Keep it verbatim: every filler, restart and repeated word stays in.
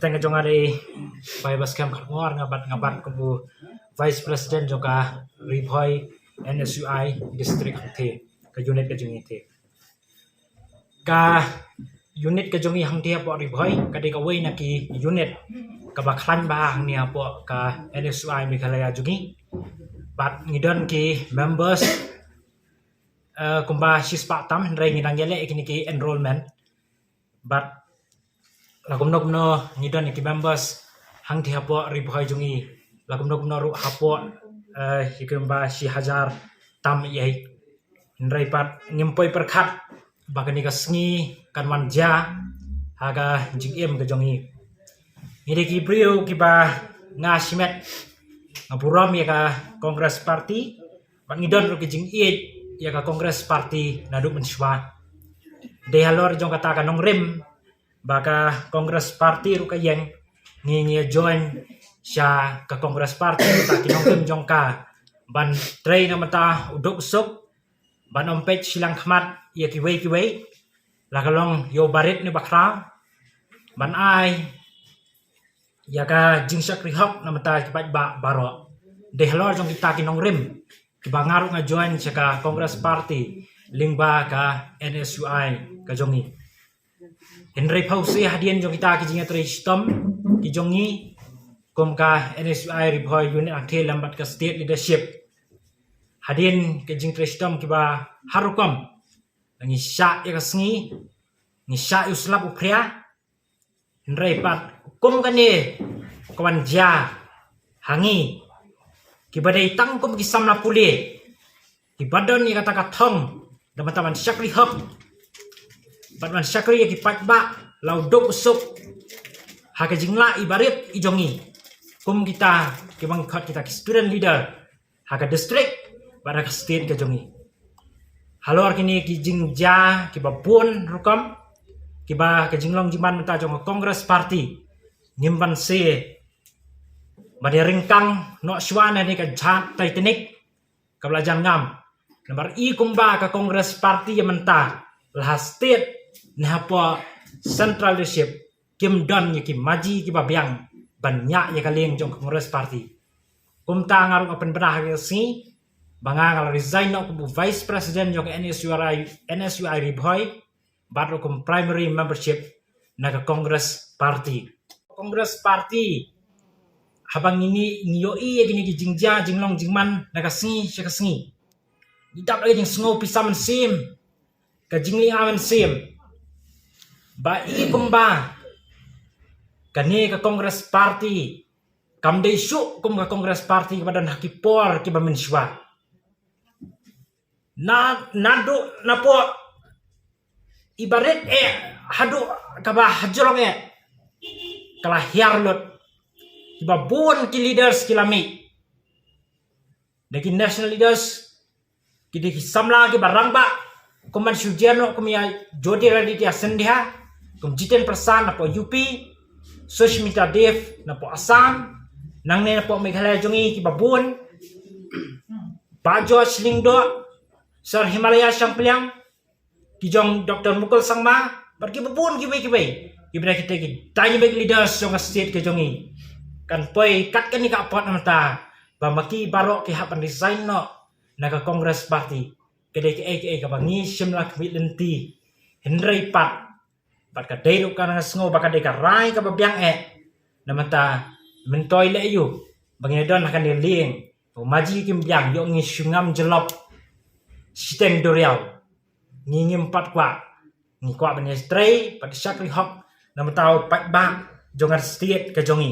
Teng ka jong nga dei Bai Baskem Kharngor, nga bat nga bat kum u Vice President jong ka Ri Bhoi N S U I District hangtei, ka unit ka jong ngi te. Ka unit ka jong ngi hangtei hapoh Ri Bhoi ka dei kawei na ki unit kaba khlaiñ bha hangne hapoh ka N S U I Meghalaya jong ngi. Bad ngi don ki members, eh, kumba shispah tam, hynrei ngi dang ïaleh kine ki enrollment. Bad la kumno kumno ngi don ki members hangtei hapoh Ri Bhoi jong ngi, la kumno kumno ruh hapoh, eh, ïa kumba shi hajar tam ïa. Hynrei pat ngim poi pyrkhat ba kane ka sngi kan wan jia ha ka jingim ka jong ngi. Ngi dei ki briew kiba nga shimet, nga burom ïa ka Congress Party, bad ngi don ruh ki jingïeit ïa ka Congress Party naduh mynshuwa. Dei halor jong kata ka nongrim ba ka Congress Party ruh ka ïeng, ngi ngi join sha ka Congress Party, kata ki nongrim jong ka, ban trei na bynta u duk u suk, ban ym peit shiliang khmat ïa kiwei kiwei, la ka long ïa u barit ne bakhraw, ban ai ïa ka jingshakri hok na bynta ki paidbah baroh. Dei halor jong kita ki nongrim kiba nga ruh nga join sha ka Congress Party lyngba ka N S U I ka jong ngi. Hynrei phewse hadien jong kita ki jingïatrei shitom ki jong ngi kum ka N S U I Ri Bhoi unit hangtei lem bad ka state leadership, hadien ki jingtrei shitom kiba har rukom, ngi shah ïa ka sngi, ngi shah ïa u slap u phria. Hynrei pat kum kane ka wan jia ha ngi, kiba dei tang kum ki samla pule, kiba don ïa kata ka thong da bynta ban shakri hok bad ban shakri ïa ki paidbah la u duk u suk ha ka jinglah i barit i jong ngi, kum kita kiba ngi khot kita ki student leader ha ka district bad ha ka state ka jong ngi. Halor kine ki jingjia kiba bun rukom kiba ka jinglong jingman mynta jong ka Congress Party, ngim banse ban ïa ryngkang noh shuwa na kane ka jhat Titanic kaba la jan ngam. Namar i kumba ka Congress Party ïa mynta, la ha state ne hapoh central leadership, kim don ïa ki maji kiba biang ban ñiah ïa ka lieng jong ka Congress Party. Kumta nga ruh nga pynbna ha ka sngi ba nga nga la resign noh kum u Vice President jong ka N S U I, N S U I Ri Bhoi, bad ruh kum primary membership na ka Congress Party. Congress Party, haba ngi ngi ngi ïohi ïa kine ki jingjia jinglong jingman na ka sngi sha ka sngi, ngi dap ïa ka jingsngew pisa mynsiem, ka jinglynga mynsiem, ba i kumba kane ka Congress Party kam dei shuh kum ka Congress Party kaba don ha ki por kiba mynshuwa. Na, naduh napoh i barit eh haduh kaba hajrong eh, ka la hiar lut. Kiba bun ki leaders ki la mih. Da ki national leaders, ki dei ki samla kiba rangbah, kum ban shu jia noh kum ïa Jyotiraditya Scindia, kum Jiten Prasad napoh U P, Sushmita Dev napoh Assam, nangne napoh Meghalaya jong ngi kiba bun, Bah George Lyngdoh, Sir Himalaya Shangpliang, ki jong Doctor Mukul Sangma, bad kiba bun kiwei kiwei. Kiba dei kita ki dynamic leaders jong ka state ka jong ngi. Kan poi kat kane ka apot na mynta ba ma ki baroh ki hap ban resign noh na ka Congress Party. Ka dei kaei kaei kaba ngi shim la khmih lynti. Hynrei pat, bad ka dei ruh ka nga sngew ba ka dei ka rai kaba biang eh. Na mynta myntoi leh ïa u ba ngi don ha kane lieng, u maji kim biang, ïoh ngi shu ngam jyllop shiteng duriaw. Ngi ngim pat kwah. Ngi kwah ban ïatrei bad shakri hok na bynta u paidbah jong ka state ka jong ngi.